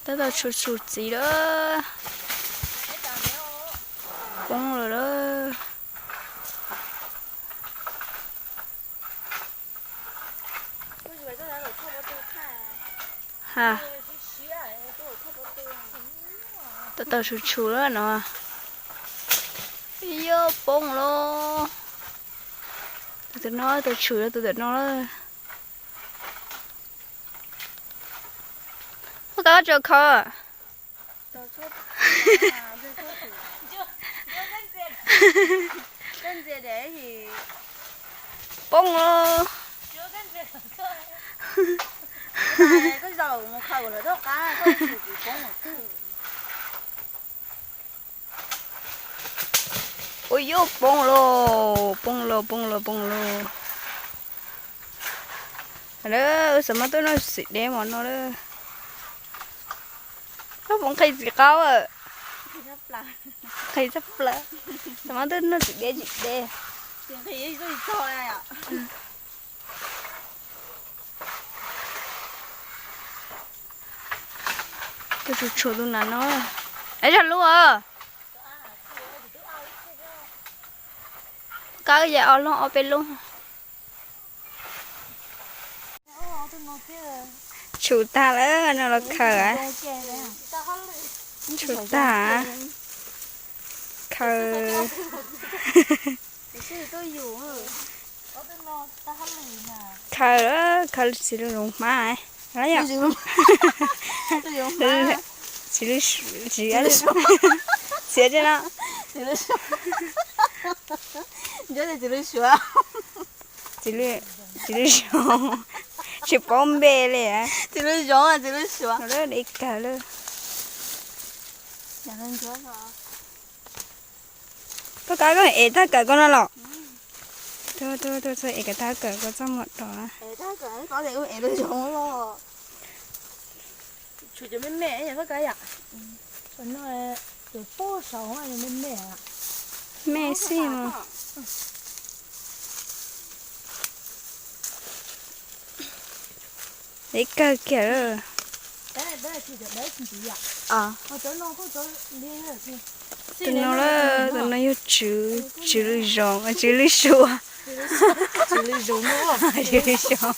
Tab tom tshum tshum txiv lawm. Poob lawm lawm. Ha. Tab tom tshum tshum lawm no. Yog poob lawm. Tus tom no, tus tshum yog tus tom no lawm. Koj kav tso khawv. Poob os. Ua yuj poob lauj, poob lauj, poob lauj, poob lauj. Lawm, wb xav muab tuaj noj xim deb mov no lawm. Koj puas nqhis txiv qaub? Nqhis tshaj plaws. Xav muab tuaj noj xim deb xim deb. Tuaj tshum tshum tus nas no. Es zog lub os. Koj yam ob lub ob peb lub. Tshum tag lawm no los khaws. Tshum tag. Khaws. Khaws, khaws txiv lws zoov hmab. Txiv lws, txiv, txiv no. Txiv lws, txiv lws zoov. Tsis paub npe li. Txiv lws zoov, txiv lws suav. Lawm, dev kawg lawm. Koj kab koj ev tag kawm koj no los. Tuaj, tuaj, tuaj, txhob ev kawm tag kawm koj txoj muag dos. Me xij mas. Dev kawg kiag lawm. Tus no lawm, tus no yog tswv, tswv lws zoov, tswv lws suav. Tswv lws zoov.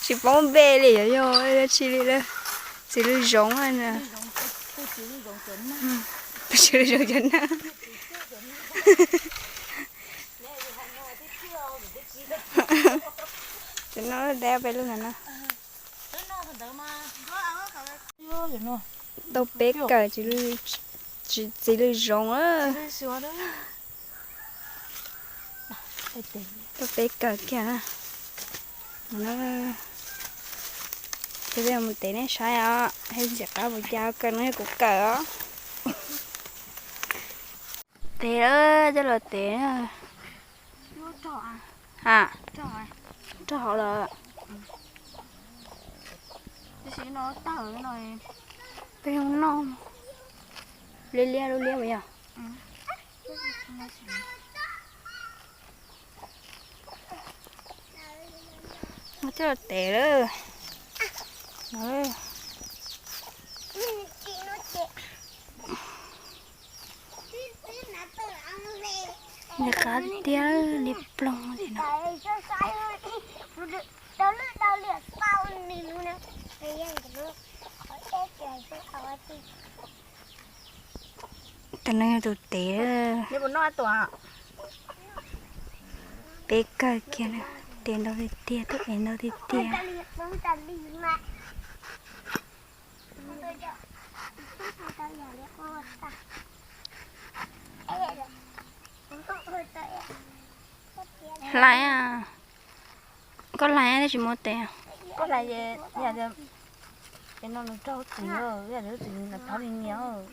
Tsis paub npe li, yog yog dab tsi li lawm. Tswv lws zoov na. Tus tswv lws zoov cov neeg. Tus no dab peb lub ntawm no. Tau peb kawm, txiv lws zoov. Tau peb kawm kiag na. Ces peb mus tev nej saib os, hais ntxim qab puas cas kawm no yog kuv kawm os. Tev lawm, coj los tev. Ha, rau hauv lawm. Peb mus noj. Liab liab lub liab puas yog? Coj los tev lawm. Liab qab tiag, liab ploog li no. Tus no yog tus tev. Peb kawg kiag na, tev ntau tiag tiag, tuaj ev ntau tiag tiag. Hlais, koj hlais tab sis muab tev. Koj hlais, no nws raug txiv, yog txiv nws thov li niam.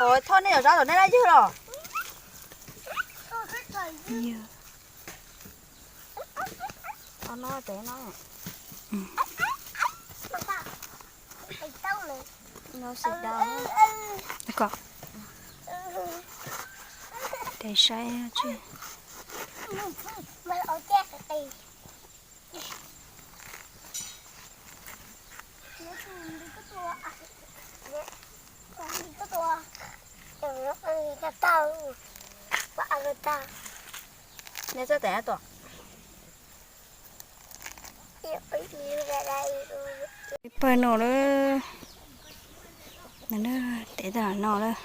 Ua thaum nej yuav zov tom nej laj ywg los? No tes no. Kom tes saib tsi. Neb txoj tes tuaj. Pawg no lawm, tes tag no lawm.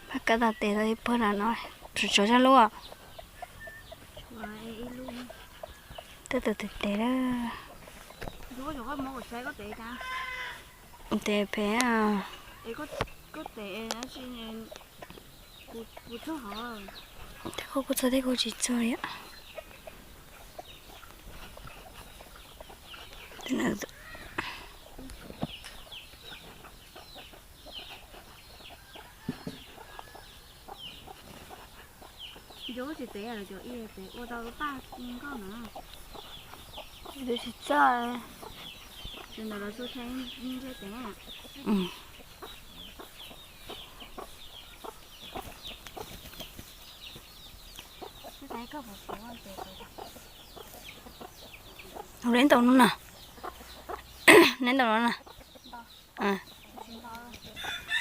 Pab kab tag tes tau ib pawg no, tshuav tshuav zaj lub. Tawm tawm tes tes lawm. Tes phem. Tej koj kuj txog, tej koj kuj txog, tej koj tsis txog li. Nco tsis tes los cov ib tes ua tau lub paj nkoj na. Tsis txog. Tus ntawd los xu thee ntshe tes. Neb ntau no na. Neb ntau no na.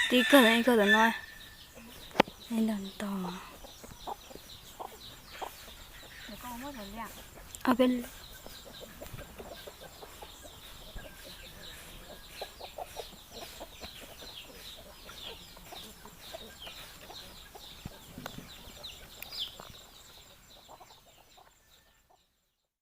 Tib kawg ib kawg tam no. Neb ntau ntau. Ob peb